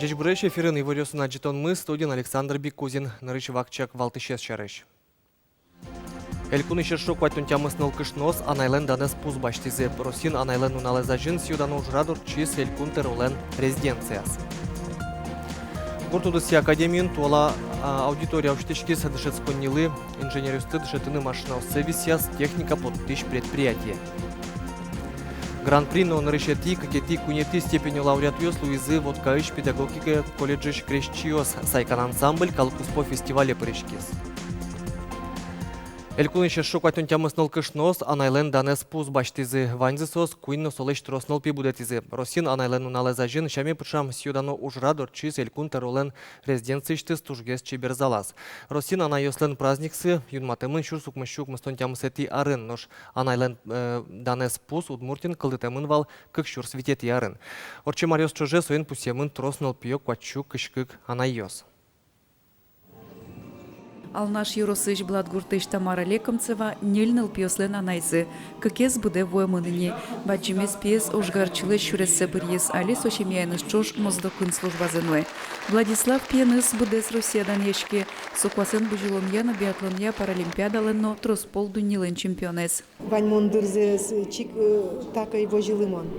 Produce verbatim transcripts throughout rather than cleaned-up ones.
Ӟечбуресь! Эфирын иворъёсын адӟытонмы, студиын Александр Бикузин. Нырысь вакчияк валтӥсез сярысь. Элькунысь эшшо куатьтон тямыс нылкышноос анайлэн данэз пус басьтӥзы. Россиын анайлэн нуналэз азьын сӥё-дано ужрад ортчиз Элькун тӧролэн резиденцияз. Гурт удысъя академиын туала, а, аудитория усьтӥськиз. Дышетсконнилы инженеръёсты дышетыны машинаоссэ висъяз техника поттӥсь предприятие. Гран-при но нырысетӥ, кыкетӥ, куинетӥ степень лауреатъёс луизы Воткаысь педагогика колледжысь крезьчиос. «Сайкан» ансамбль калыккуспо фестивале пыриськиз. Элькунысь эшшо куатьтон тямыс нылкышноос анайлэн данэз пус басьтӥзы. Ваньзы соос куинь но солэсь трос нылпи будэтӥзы. Россиын анайлэн нуналэз азьын сяме пыӵам сӥё-дано ужрад ортчиз Элькун тӧролэн резиденциысьтыз тужгес чебер залаз. Россиын анайёслэн праздниксы юнматэмын сюрс укмыссю укмыстон тямысэтӥ арын, нош анайлэн, э, данэз пус Удмуртиын кылдытэмын вал кык сюрс витетӥ арын. Ортчем аръёс ӵоже соин пусъемын трос нылпиё, куатьсю кызь кык анайёс. Алнаш ёросысь Блатгуртысь Тамара Лекомцева ньыль нылпиослэн анайзы. Кыкез быдэ вуэмын ини. Бадӟымез пиез ожгарчилэсь сюрессэ быръиз, али со семьяеныз ӵош Моздокын службазэ нуэ. Владислав пиеныз быдэс Россия данъяське. Со куасэн бызьылонъя но биатлонъя паралимпиадалэн но трос пол дуннелэн чемпионэз. Ваньмон дырзэс чик, э, такой возьылӥ мон.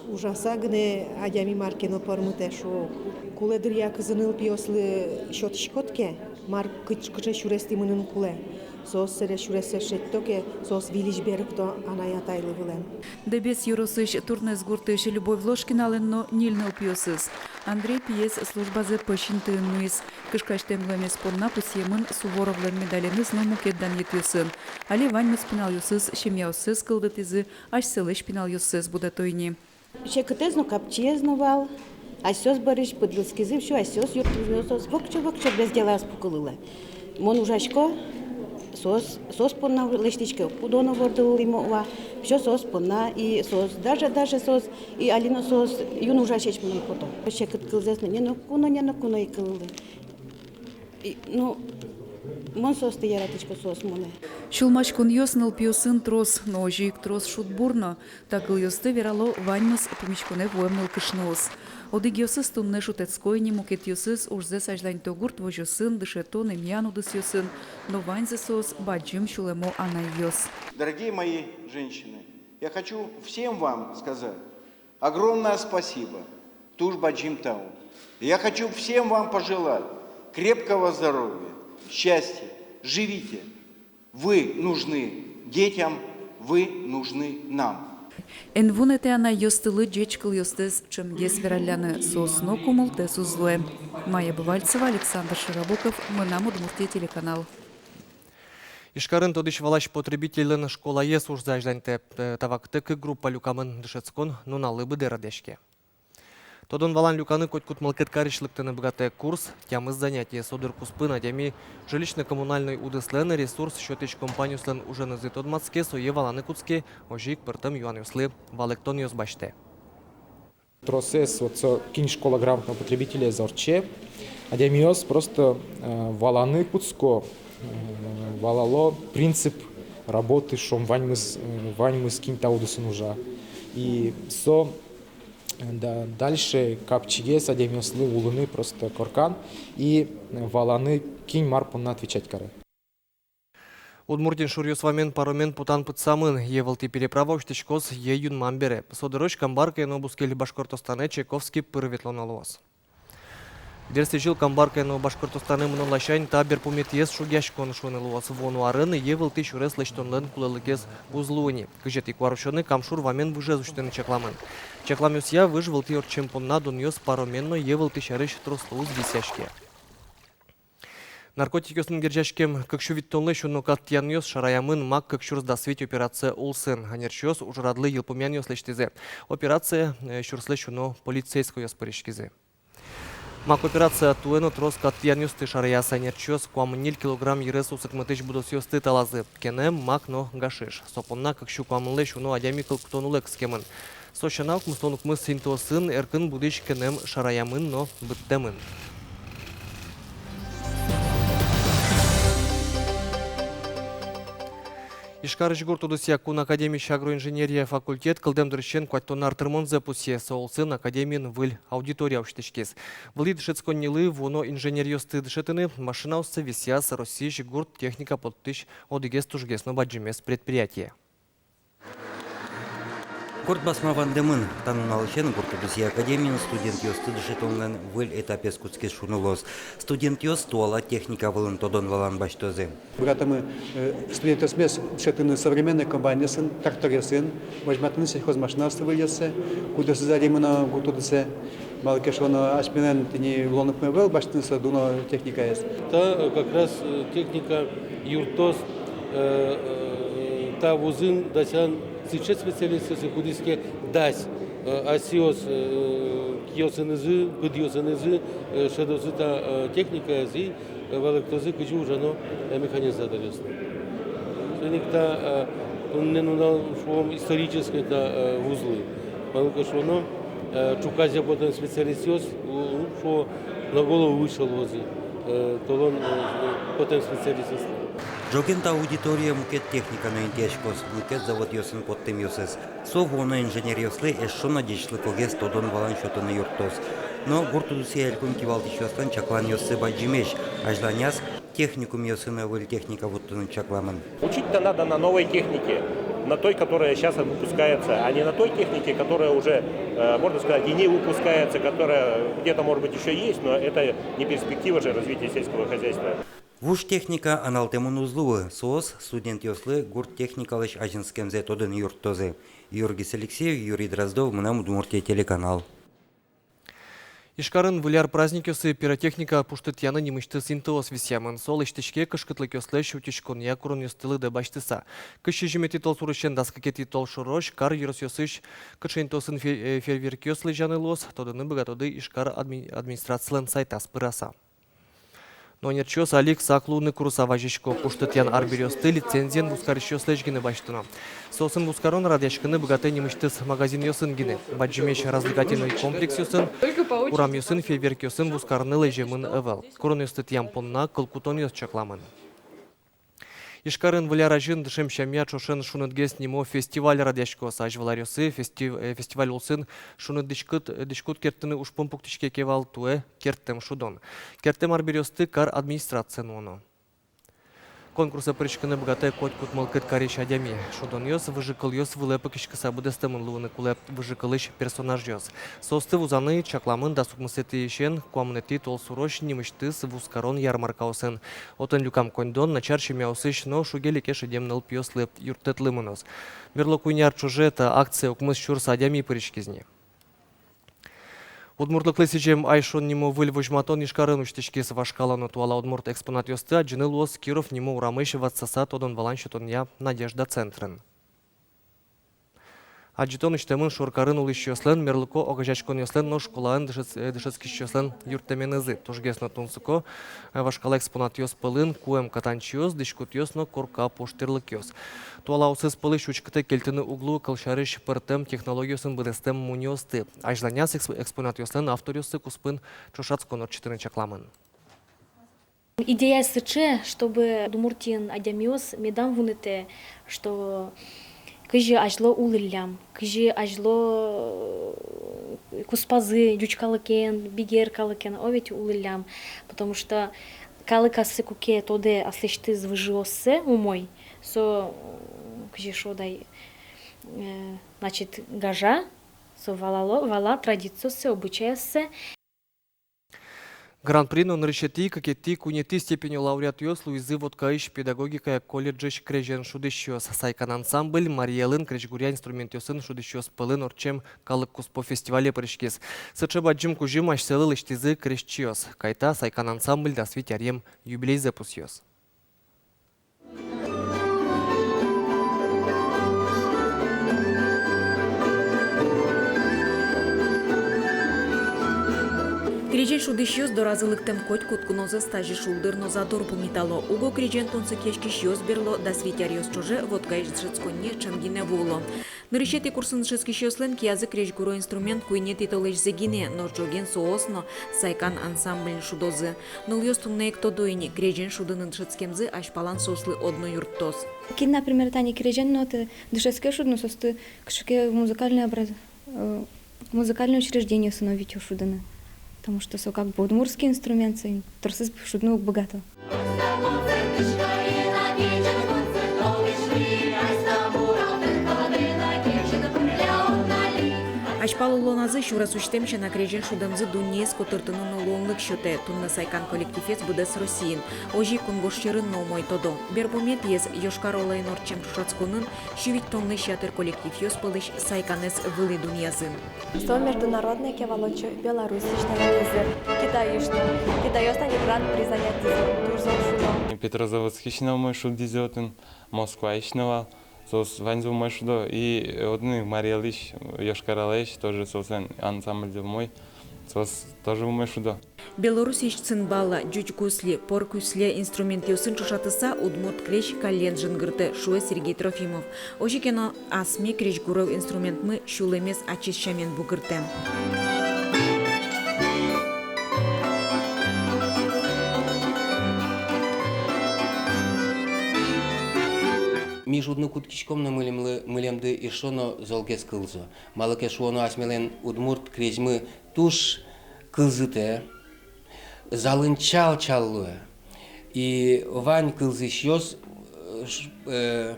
Ужаса гинэ адями мар ке но пӧрмытэ, шуо. Кулэ дыръя кызьы нылпиослы сётӥськод ке, мар кыӵ-, кыӵе сюрестӥ мынын кулэ. Соос сэре сюрессэс шедьто ке, соос выльысь берыкто анай-атайлы вылэм. Дэбес ёросысь Турнез гуртысь Любовь Ложкиналэн но ньыль нылпиосыз. Андрей пиез службазэ пӧсь интыын нуиз. Кышкасьтэм луэмез понна пусъемын Суворовлэн медаленыз но мукет данъетъёсын. Али ваньмыз пиналъёсыз семьяоссэс кылдытӥзы, асьсэлэсь пиналъёссэс будэто ини. Секытэз но, капчиез но вал, асьсэос бӧрысь пыдылскизы, всё, асьсэос юрттӥзы, соос воксё, воксё без делаос пукылылэ. Мон ужасько, соос, соос понна лэсьтӥсько, пудо но вордылӥм вал, всё соос понна, и соос, даже, даже соос, и али но соос юн ужасесь мыным пото. Секыт кылзэс но, не, ну, куно, не, ну, куно ик кылылы. И, ну, мон соосты яратӥсько, соос монэ. Сюлмаськонъёс нылпиосын трос, но озьы ик трос шудбур но. Та кылъёсты верало ваньмыз пумиськонэ вуэм нылкышноос. Одӥгъёсыз туннэ шутэтско ини, мукетъёсыз ужзэс азьланьто гурт возьёсын, дышетон, эмъян удысъёсын, но ваньзы соос бадӟым сюлэмо анайёс. Дорогие мои женщины, я хочу всем вам сказать огромное спасибо, туж бадӟым тау. Я хочу всем вам пожелать крепкого здоровья, счастья. Живите. Вы нужны детям, вы нужны нам. Эн вунэтэ анайёстылы ӟеч кылъёстэс ӵемгес вералляны, соос но кумылтэс уз луэ. Майя Бывальцева, Александр Широбоков, «Мынам Удмуртие» телеканал. Ижкарын тодӥсь-валась потребительлэн школаез ужзэ азьланьтэ. Та вакытэ кык группа люкамын, дышетскон нуналлы быдэ радъяське. Тодон-валан люканы котькуд мылкыд карись лыктыны быгатэ. Курс — тямыс занятие. Со дыр куспын адями жилищно-коммунальной удыслэн, ресурс сётӥсь компаниослэн уженызы тодматске, сое валаны кутске, озьы ик пӧртэм юанъёслы валэктонъёс басьтэ. Тросэз вот со, кин школа грамотного потребителез ортче, адямиос просто, э, валаны кутско, э, валало принцип работы, шуом, ваньмыз, э, ваньмыз, кин та удысын ужа. И со, э, да, дальше капчигес адямиослы улыны просто коркан и, э, валаны, кин мар понна отвечать каре. Удмуртиын шуръёс вамен паромен потан пытсамын. Йӧ вылтӥ переправа усьтӥськоз йӧ юнмам бере. Со дырозь Камбаркае но бускель Башкортостанэ Чайковский пыр ветлоно луоз. Дерсэзьыл Камбаркае но Башкортостанэ мынон ласянь та берпуметӥез шугъяськон шуыны луоз. Вуоно арын йӧ вылтӥ сюрес лэсьтонлэн кулэлыкез уз луы ни. Кызетӥ куарусёнэ Кам шур вамен выжез усьтыны чакламын. Чакламъёсъя, выж вылтӥ ортчем понна дунъёс паромен но йӧ вылтӥ сярысь трослы уз висъяське. Наркотикъёсын герӟаськем кык сю витьтонлэсь уно кат тӥянъёс шараямын «Мак кык сюрс дас вить» операция улсын. Ӧнерчиос ужрадлы йылпумъянъёс лэсьтӥзы. Операцие, э, сюрслэсь уно полицейскойёс пыриськизы. «Мак» операция туэ но трос кат тӥянъёсты шараяз. Ӧнерчиос куамын ньыль килограмм йырез усыкмытӥсь будосъёсты талазы: кенэм, мак но гашиш. Со понна кык сю куамынлэсь уно адями кыл кутон улэ кыскемын. Со сяна, укмыстон укмыс интыосын эркын будӥсь кенэм шараямын но быдтэмын. Ижкарысь гурт удысъя кун академиысь агроинженерия факультет кылдэм дырысен куатьтон ар тырмонзэ пусъе. Со улсын академиын выль аудитория усьтӥськиз. Вылӥ дышетсконнилы вуоно инженеръёсты дышетыны машинаоссэ висъяз Россиысь гурт техника поттӥсь одӥгез тужгес но бадӟымез предприятие. Гурт басма вандэмын. Та нуналысен гурт удысъя академиын студентъёсты дышетонлэн выль этапез кутскиз шуыны луоз. Студентъёс туала техника вылын тодон-валан басьтозы. Быгатомы, э, студентъёсмес дышетыны современной комбайнъёсын, тракторъёсын, возьматыны сельхозмашинаосты выльёссэ, кудъёсыз арим но гурт удысэ. Малы ке шуоно, асьмелэн тӥни улонлыкмы ӧвӧл басьтыны со дуно техникаез. Та, э, как раз, э, техника юрттоз, э, э, та вузын дасян сыӵе специалистъёсты, кудӥз ке дась, э, асьсэос, э, киосынызы, пыдъёсынызы, э, шӧдозы та, э, техникаез и, э, валэктозы, кызьы ужано, э, механизаторъёслы. Соин ик та, э, туннэ нунал, шуом, исторической та, э, вузлы. Малы ке шуоно, э, ӵуказе потэм специалистъёс, у, у, шуо, на голову выше луозы, э, толон, э, потэм специалистъёслы. Ӝоген та аудиторие мукет техника но интыяськоз, мукет заводъёсын поттэмъёсыз. Со вуоно инженеръёслы эшшо но ӟечлыкогес тодон-валан сётыны юрттоз. Но гурт удысъя элькун кивалтӥсьёслэн чакланъёссы бадӟымесь. Азьланяз техникумъёсы но выль техника вуттыны чакламын. Учить-то надо на новой технике, на той, которая сейчас выпускается, а не на той технике, которая уже, э, можно сказать, и не выпускается, которая где-то, может быть, ещё есть, но это не перспектива же развития сельского хозяйства. Вуж техника аналтэмын уз луы, соос студентъёслы гурт техникалэсь азинскемзэ тодыны юрттозы. Юргис Алексеев, Юрий Дроздов, «Мынам Удмуртие» телеканал. Ижкарын Выль ар праздникъёсы пиротехника пуштытъяны нимысьтыз интыос висъямын. Со лэсьтӥське кышкытлыкъёслэсь утиськонъя куронъёсты лыдэ басьтыса. Кызь сизьыметӥ толсурысен дас кыкетӥ толшорозь кар ёросъёсысь кыӵе интыосын фе-, э, фейерверкъёс лэзьяны луоз, тодыны быгатоды Ижкар адми-, администрацилэн сайтаз пыраса. Но ӧнерчиос али ик сак луыны курыса вазисько: пуштытъян арбериосты лицензиен вузкарисьёслэсь гинэ басьтоно. Соосын вузкарон радъяськыны быгатэ нимысьтыз магазинъёсын гинэ. Бадӟымесь развлекательной комплексъёсын, урамъёсын фейерверкъёсын вузкарыны лэземын ӧвӧл. Куронъёсты тӥям понна кылкутонъёс чакламын. Ижкарын Выль ар азьын «Дышем сямъя ӵошен шунытгес» нимо фестиваль радъяськоз. Азьвыл аръёсы фести-, э, фестиваль улсын шуныт дӥськут, э, дӥськут керттыны ужпум пуктӥське ке вал, туэ керттэм шудон. Керттэм арбериосты кар администрацие нуоно. Конкурсэ пыриськыны быгатэ котькуд мылкыд карись адями. Шудонъёс выжыкылъёс вылэ пыкиськыса быдэстэмын луыны кулэ. Выжыкылысь персонажъёс. Соосты вузаны чакламын дас укмысэтӥысен куамынэтӥ толсурозь нимысьтыз вузкарон ярмаркаосын. Отын люкам коньдон начар семьяосысь но шуге-леке шедем нылпиослы юрттэтлы мыноз. Берло куинь ар ӵоже та акцие укмыс сюрс адями пыриськиз ни. Удмуртлыклы сӥзем «Айшон» нимо выль возьматон Ижкарын усьтӥськиз. Вашкала но туала удмурт экспонатъёсты адӟыны луоз Киров нимо урамысь ватсаса тодон-валан сётонъя «Надежда» центрын. Адӟытон усьтэмын шоркарын улӥсьёслэн, мерлыко огазеяськонъёслэн но школаын дышетс-, э, дышетскисьёслэн юрттэменызы. Тужгес но тунсыко, э, вашкала экспонатъёс пӧлын куэм катанчиос, дӥськутъёс но корка пуштырлыкъёс. Туалаосыз пӧлысь учкытэк кельтыны уг луы кылсярысь пӧртэм технологиосын быдэстэм мунёосты. Азьланяз эксп-, экспонатъёслэн авторъёссы куспын ӵошатскон ортчытыны чакламын. Идея сыӵе, чтобы Удмуртиын адямиос медам вунэтэ, что кызьы азьло улӥллям, кызьы азьло, э, куспазы ӟуч калыкен, бигер калыкен, о, ведь, улӥллям, потому что калык ассэ куке тодэ аслэсьтыз выжыоссэ умой, со, м, кызьы шуод ай, э, значит, гажа, со валало, вала традициоссэ, обычайоссэ. Гран-при но нырысетӥ, кыкетӥ, куинетӥ степеньё лауреатъёс луизы Воткаысь педагогикая колледжысь крезен шудӥсьёс. «Сайкан» ансамбль Марий Элын крезьгуръя инструментъёсын шудӥсьёс пӧлын ортчем калык куспо фестивале пыриськиз. Сыӵе бадӟым кузьым асьсэлы лэсьтӥзы крезьчиос. Кайта, «Сайкан» ансамбль дас вить аръем юбилейзэ пусъёз. Крезен шудӥсьёс доразы лыктэм котькуд кунозэс тазьы шулдыр но задор пумитало. Уго крезен тунсыкъяськисьёс берло дас вить аръёс ӵоже Воткаысь дышетсконние ӵем гинэ вуыло. Нырысетӥ курсын дышетскисьёслэн киязы крезьгуро инструмент куинетӥ толэзьзэ гинэ, нош ӝоген соос но «Сайкан» ансамбльын шудозы. Нылъёс туннэ ик тодо ини, крезен шудыны дышетскемзы азьпалан соослы одно юрттоз. Кин, например, тани крезен нотэ дышетске шудыны, соосты кыӵе ке музыкальной образ-, э, музыкальной учреждениосы но витё шудыны. Потому что со как бы удмуртский инструмент, соин тросэз шудыны уг быгато. Азьпал улоназы сюрес усьтэм сяна, крезен шудэмзы дуннеез котыртыны но луонлык сётэ. Туннэ «Сайкан» коллективез быдэс Россиын, озьы ик кунгож сьӧрын но умой тодо. Берпуметӥез Йошкар-Олаын ортчем ӵошатсконын сю витьтонлэсь ятыр коллективъёс пӧлысь «Сайканэз» вылӥ дунъязы. Со международной ке вал, отчы Беларусьысь но ветлӥзы, Китайысь но. Китайёс тани гран-при заняттӥзы, туж зол шудо. Петрозаводскысь но умой шудӥзы отын, Москваысь но вал. Соос ваньзы умой шудо. И отын ик Марий Элысь, Йошкар-Олаысь тоже соослэн ансамбльзы умой. Соос тоже умой шудо. Белоруссиысь цимбала, ӟуч гусли, пор кусле инструментъёсын ӵошатыса, удмурт крезь каллен жингыртэ, шуэ Сергей Трофимов. Озьы ке но, асме крезьгуро инструментмы сюлэмез ачиз сямен бугыртэ. Ми шудыны кутскиськом но, милемлы, милемды эшшо но золгес кылзо. Малы ке шуоно, асьмелэн удмурт крезьмы туж кылзытэ, залын чал-чал луэ. И вань кылзӥсьёс, э, ш-, э,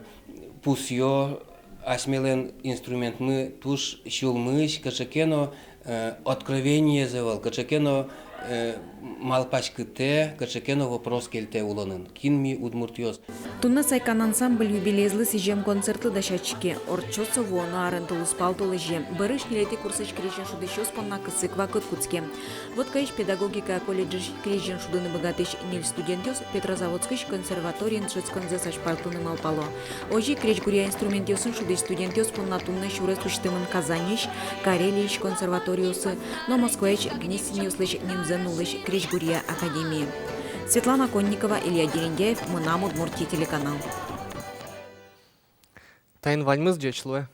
пусъё: асьмелэн инструментмы туж сюлмысь, кыӵе ке но, э, откровениез ӧвӧл, кыӵе ке но, э, малпаськытэ, кыӵе ке но вопрос кельтэ улонын: кин ми, удмуртъёс? Туннэ «Сайкан» ансамбль юбилеезлы сӥзем концертлы дасяське. Ортчоз со вуоно арын, тулыспал толэзе. Бӧрысь ньылетӥ курсысь крезен шудӥсьёс понна кысык вакыт кутске. Воткаысь педагогика колледжысь крезен шудыны быгатӥсь ньыль студентъёс Петрозаводскысь консерваториын дышетсконзэс азьпалтыны малпало. Озьы ик крезьгуръя инструментъёсын шудӥсь студентъёс понна туннэ сюрес усьтэмын Казаньысь, Карелиысь консерваториосы но Москваысь Гнесинъёслэсь нимзэ нуллӥсь крезьгуръя академие. Светлана Конникова, Илья Дерендяев, «Мынам Удмуртие» телеканал. Таин ваньмыз. Ӟеч луэ.